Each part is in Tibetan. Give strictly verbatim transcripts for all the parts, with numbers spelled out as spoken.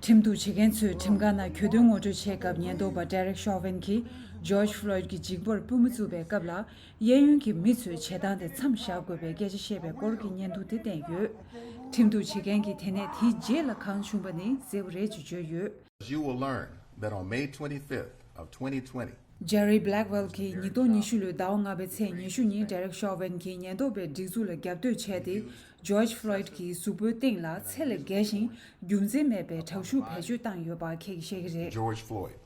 ཁྲིམས་གཏུག་བྱེད་མཁན་ཚོས་ཁྲིམས་ཁང་ནང་གྱོད་དོན་ངོ་སྤྲོད་བྱས་སྐབས། ཉེན་རྟོག་པ་Derek Chauvin གྱིས་George Floyd གྱི་འཇིགས་པར་པུས་མོ་བཙུགས་པའི་སྐབས་ལ། གཡས་གཡོན་གྱི་མི་ཚོས་བྱེད་སྟངས་དེ་མཚམས་བཞག་དགོས་པའི་སྐད་ཆ་བཤད་པའི་སྐོར་གྱི་བརྙན་ཐུང་དེ་བསྟན་ཡོད། ཁྲིམས་གཏུག་བྱེད་མཁན་གྱིས་དེ་ནས་དེའི་རྗེས་ལ་གང་བྱུང་བ་ནི་གསལ་པོ་རེད་ཅེས་བརྗོད་ཡོད། You will learn that on May twenty-fifth of twenty twenty, Jerry Blackwell གྱིས་ཉིས་སྟོང་ཉི་ཤུ་ལོའི་ཟླ་བ་ལྔ་པའི་ཚེས་ཉི་ཤུ་ཉིན་Derek Chauvin གྱིས་ཉེན་རྟོག་པའི་སྒྲིག་འཛུགས་ལ་རྒྱབ་གཏོད་བྱས་ཏེ། George Floyd གྱི་གཟུགས་པོའི་སྟེང་ལ་ཚད་ལས་བརྒལ་ཞིང་རྒྱུ་མཚན་མེད་པའི་དྲག་ཤུགས་བེད་སྤྱོད་བཏང་ཡོད་པ་ཁྱེད་ཀྱིས་ཤེས་ཀྱི་རེད། George Floyd.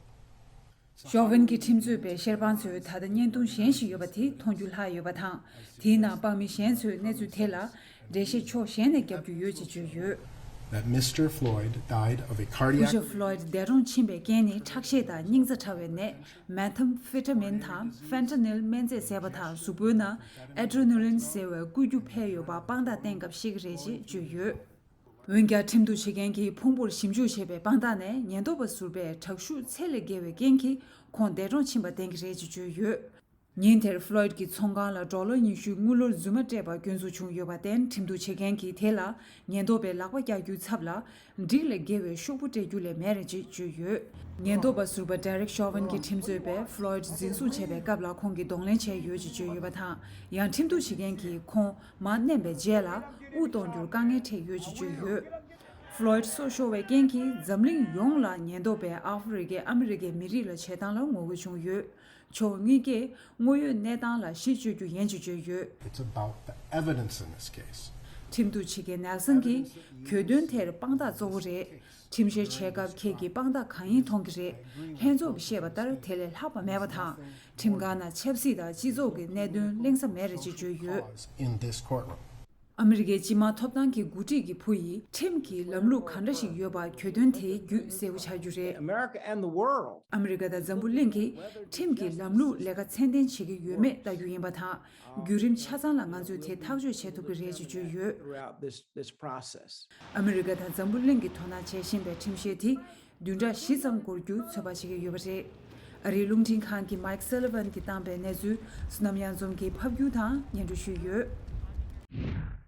Chauvin གྱི་ཁྲིམས་རྩོད་པའི་ཤེར་པང་ཚོས་ད་ལྟ་བརྙན་ཐུང་གཞན་ཞིག་ཡོད་པ་དེ་མཐོང་རྒྱུ་ལྷག་ཡོད་པ་དང་། དེའི་ནང་དཔང་མི་གཞན་ཚོས་གནས་ཚུལ་དེ་ལ་འགྲེལ་བཤད་ཕྱོགས་གཞན་ནས་བརྒྱབ་རྒྱུ་ཡོད་ཅེས་བརྗོད་ཡོད། That Mister Floyd died of a སྐུ་cardiac ཞབས་Floyd འདས་གྲོངས་ཕྱིན་པའི་རྐྱེན་ནི་ཁྲག་ཤེད་དང་སྙིང་རྩ་ཕྲ་བའི་ནད་methamphetamine དང་fentanyl སྨན་རྫས་བཟས་པ་དང་། གཟུགས་པོའི་ནང་adrenaline ཟེར་བའི་བསྐུལ་རྒྱུ་འཕེལ་ཡོད་པ་དཔང་རྟགས་བསྟན་སྐབས་ཤེས་ཀྱི་རེད་ཅེས་བརྗོད་ཡོད། འོན་ཀྱང་། ཁྲིམས་གཏུག་བྱེད་མཁན་གྱིས་ཕུང་པོར་ཞིབ་འཇུག་བྱས་པའི་དཔང་རྟགས་ནས། ཉེན་རྟོག་པ་ཟུར་པས་དྲག་ཤུགས་ཚད་ལས་བརྒལ་བའི་རྐྱེན་གྱིས་ཁོང་འདས་གྲོངས་ཕྱིན་པ་བསྟན་གྱི་རེད་ཅེས་བརྗོད་ཡོད། ཉིན་དེར་Floyd གྱི་ཚོང་ཁང་ལ་ཌོ་ལར་ཉི་ཤུའི་དངུལ་ལོར་རྫུན་མ་སྤྲད་པ་སྐྱོན་འཛུགས་བྱུང་ཡོད་པར་བརྟེན། ཁྲིམས་གཏུག་བྱེད་མཁན་གྱིས་དེ་ལ་ཉེན་རྟོག་པས་ལག་པ་བཀྱག་རྒྱུའི་ཚབ་ལ། འགྲིག་ལས་བརྒལ་བའི་ཤོག་བུ་སྤྲད་རྒྱུ་ལས་མེད་རེད་ཅེས་བརྗོད་ཡོད། ཉེན་རྟོག་པ་ཟུར་པ་Derek Chauvin གྱི་ཁྲིམས་རྩོད་པས་Floyd འཛིན་བཟུང་བྱས་པའི་སྐབས་ལ་ཁོང་གིས་གདོང་ལེན་བྱས་ཡོད་ཅེས་བརྗོད་ཡོད་པ་དང་། ཡང་། ཁྲིམས་གཏུག་བྱེད་མཁན་གྱིས་ཁོང་མར་མནན་པའི་རྗེས་ལ་དབུགས་གཏོང་རྒྱུར་དཀའ་ངལ་འཕྲད་ཡོད་ཅེས་བརྗོད་ཡོད། Floyd སྲོག་ཤོར་བའི་རྐྱེན་གྱིས་འཛམ་གླིང་ཡོངས་ལ་ཉེན་རྟོག་པས་ཨ་ཧྥེ་རི་ཁའི་ཨ་མི་རི་ཀའི་མི་རིགས་ལ་བྱེད་སྟངས་ལ་ངོ་རྒོལ་བྱུང་ཡོད། ཕྱོགས་གཉིས་ཀས་དངོས་ཡོད་གནས་སྟངས་ལ་གཞི་བཅོལ་རྒྱུ་ཡིན་ཅེས་བརྗོད་ཡོད། It's about the evidence in this case. ཁྲིམས་གཏུག་བྱེད་མཁན་ནེལ་སན་གྱིས། གྱོད་དོན་དེར་དཔང་རྟགས་གཙོ་བོ་རེད། ཁྲིམས་བཤེར་བྱེད་སྐབས་ཁྱེད་ཀྱིས་དཔང་རྟགས་གང་ཡིན་མཐོང་གི་རེད། ལྷན་ཚོགས་ཀྱིས་བཤད་པ་ལྟར་དེ་ལས་ལྷག་པ་མེད་པ་དང་། ཁྲིམས་ཁང་ནང་ཆབ་སྲིད་དང་སྤྱི་ཚོགས་ཀྱི་གནད་དོན་གླེང་ས་མེད་རེད་ཅེས་བརྗོད་ཡོད། In this courtroom. ཨ་མི་རི་ཀའི་སྤྱི་དམངས་ཐོབ་ཐང་གི་འགོ་ཁྲིད་ཀྱི་བུ་ཡིས་ཁྲིམས་ཀྱི་ལམ་ལུགས་གང་འདྲ་ཞིག་ཡོད་པ་གྱོད་དོན་དེའི་བརྒྱུད་གསལ་པོ་ཆགས་རྒྱུ་རེད། America and the world. ཨ་མི་རི་ཀ་དང་འཛམ་བུ་གླིང་གིས་ཁྲིམས་ཀྱི་ལམ་ལུགས་ལས་ཀ་ཚད་ལྡན་བྱེད་ཀྱི་ཡོད་མེད་ལྟ་རྒྱུ་ཡིན་པ་དང་། བརྒྱུད་རིམ་ཆ་ཚང་ལ་ང་ཚོས་དེ་ཐག་གཅོད་བྱེད་ཐུབ་ཀྱི་རེད་ཅེས་བརྗོད་ཡོད། Throughout this, this process. ཨ་མི་རི་ཀ་དང་འཛམ་བུ་གླིང་གིས་དོ་སྣང་བྱེད་བཞིན་པའི་ཁྲིམས་གཞི་དེ་བདུན་ཕྲག་བཞི་ཙམ་འགོར་རྒྱུ་ཚོད་དཔག་བྱེད་ཀྱི་ཡོད་པ་རེད། ཨ་རིའི་རླུང་འཕྲིན་ཁང་གི་Mike Sullivan གྱིས་བཏང་པའི་གནས་ཚུལ་བསོད་ནམས་གཡང་འཛོམས་ཀྱིས་ཕབ་སྒྱུར་དང་སྙན་སྒྲོན་ཞུས་ཡོད།